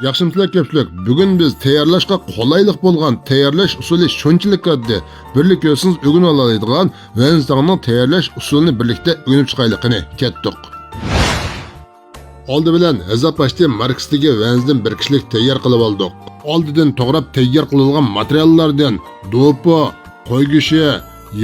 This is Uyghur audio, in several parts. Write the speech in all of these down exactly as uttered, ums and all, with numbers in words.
ياخشىمۇسىلەر كۆپچىلىك؟ بۈگۈن بىز تەييارلاشقا قولايلىق بولغان تەييارلاش ئۇسۇلى شۇنچىلىك ئاددىي، بىرلىكتە يۈرسىڭىز ئۆگىنىۋالالايدىغان ۋەنز تاڭنىڭ تەييارلاش ئۇسۇلىنى بىرلىكتە ئۆگىنىپ چىقايلى، قېنى، كەتتۇق. ئالدى بىلەن ھېزاپ ئاشتى ماركىسىدىكى ۋەنزدىن بىر كىشىلىك تەييار قىلىۋالدۇق. ئالدىدىن توغراپ تەييار قىلىۋالغان ماتېرىياللاردىن دوپۇ، قوي گۆشى،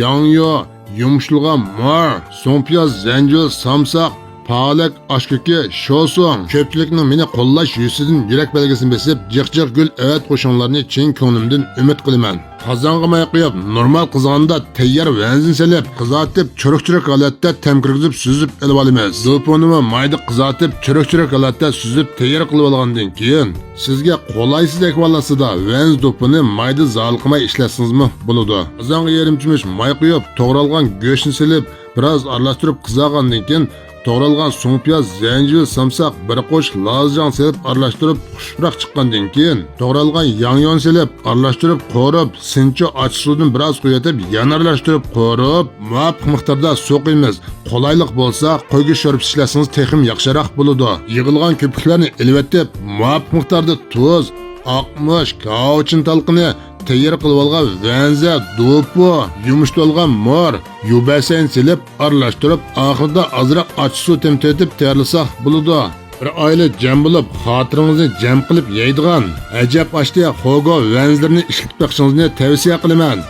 ياڭيۇ، يۇمشىتىلغان مور، سۇڭپىياز، زەنجىۋىل، سامساق، پالەك، ئاشكۆكى، شوسۇڭ. كۆپچىلىكنىڭ مېنى قوللاش يۈزىسىدىن يۈرەك بەلگىسىنى بېسىپ، جىق جىق گۈل ئەۋەت قوشۇڭلارنى چىن كۆڭلۈمدىن ئۈمىد قىلىمەن. قازانغا ماي قۇيۇپ، نورمال قىزغاندا تەييار ۋەنزىنى سېلىپ، قىزارتىپ، چۈرۈك چۈرۈك ھالەتتە تەم كىرگۈزۈپ سۈزۈپ ئېلىۋالىمىز. دوپۇنىمۇ مايدا قىزارتىپ، چۈرۈك چۈرۈك ھالەتتە سۈزۈپ تەييار قىلىۋالغاندىن كېيىن، سىزگە قولايسىز ئەھۋال ئاستىدا ۋەنز دوپۇنى مايدا زادىلا قىلماي ئىشلەتسىڭىزمۇ بولىدۇ. قازانغا يېرىم چۆمۈچ ماي قۇيۇپ، توغرالغان گۆشنى سېلىپ، بىراز ئارىلاشتۇرۇپ قىزارغاندىن كېيىن، توغرالغان سۇڭپىياز، زەنجىۋىل، سامساق، بىر قوشۇق لازىجاڭ سېلىپ ئارىلاشتۇرۇپ، خۇشپۇراق چىققاندىن كېيىن، توغرالغان ياڭيۇنى سېلىپ ئارىلاشتۇرۇپ قورۇپ، سىنچۇ ئاچچىق سۇدىن بىراز قۇيۇۋېتىپ، يەنە ئارىلاشتۇرۇپ قورۇپ، مۇۋاپىق مىقداردا سۇ قۇيىمىز. قولايلىق بولسا، قوي گۆش شورپىسى ئىشلەتسىڭىز تېخىمۇ ياخشىراق بولىدۇ. يىغىلغان كۆپۈكلەرنى ئېلىۋېتىپ، مۇۋاپىق مىقداردا تۇز، ئاقمۇچ، كاۋاۋىچىن تالقىنى، تەييار قىلىۋالغان ۋەنزە، دوپۇ، يۇمشىتىۋالغان مور، يۇبەسەينى سېلىپ ئارىلاشتۇرۇپ، ئاخىرىدا ئازراق ئاچچىق سۇ تېمىتىۋېتىپ تەييارلىساق بولىدۇ. بىر ئائىلە جەم بولۇپ، خاتىرىڭىزنى جەم قىلىپ يەيدىغان ئەجەب ئاشتى خوگو ۋەنزلىرىنى ئىشلىتىپ بېقىشىڭىزنى تەۋسىيە قىلىمەن.